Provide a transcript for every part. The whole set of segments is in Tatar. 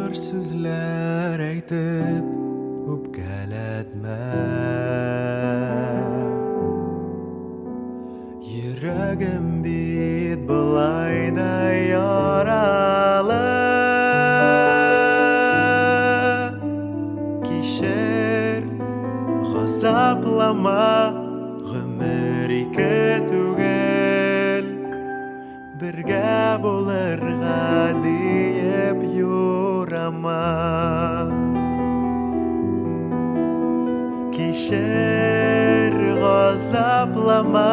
Авыр сүзләр әйтеп үпкәләтмә. Йөрәгем бит болай да яралы. Кичер, газаплама, гомер ике түгел. Бергә булырга диеп юрама. Кичер, газаплама,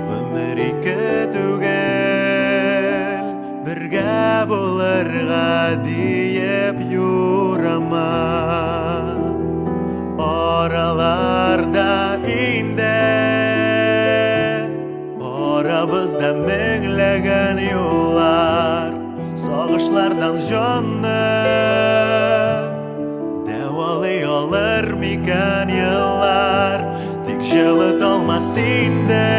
гомер ике түгел. Бергә булырга диеп юрама. Араларда инде Арабызда меңләгән юллар, сагышлардан җанны дәвалый алыр микән еллар, тик җылыта алмас инде.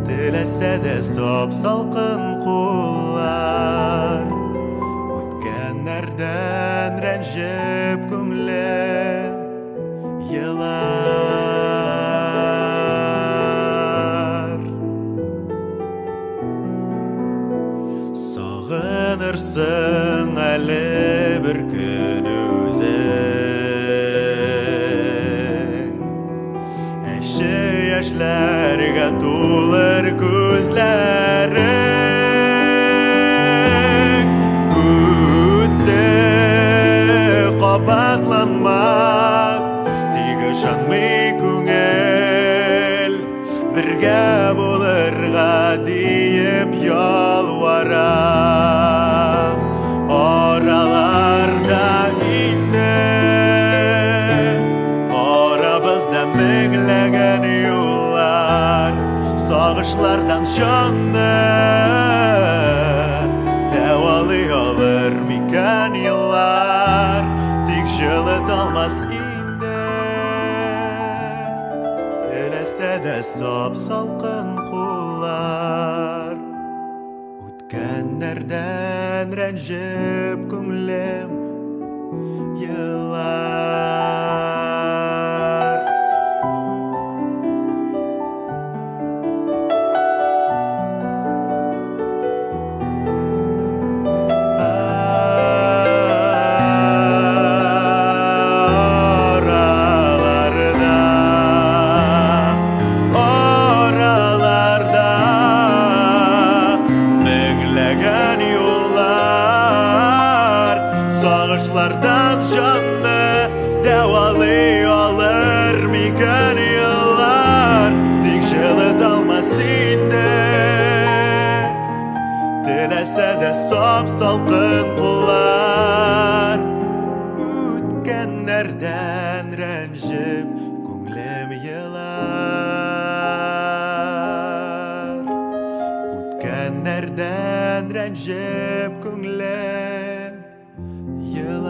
Теләсә дә сап-салкын куллар, үткәннәрдән рәнҗеп күңлем Елар. Сагынырсың әле бер көн үзең. Әче яшьләргә тулыр күзләрең. Үтте, кабатланмас, тик ышанмый күңел. Бергә булырга диеп ялвара. Араларда инде арабызда меңләгән юллар, сагышлардан җанны дәвалый алыр микән еллар, тик җылыта алмас инде. Теләсә дә сап-салкын куллар. Үткәннәрдән рәнҗеп күңлем елар. Араларда, араларда меңләгән юллар, сагышлардан җанны дәвалый алыр микән еллар, тик җылыта алмас инде. Теләсә дә сап-салкын куллар, үткәннәрдән рәнҗеп күңлем елар. Үткәннәрдән рәнҗеп күңлем елар.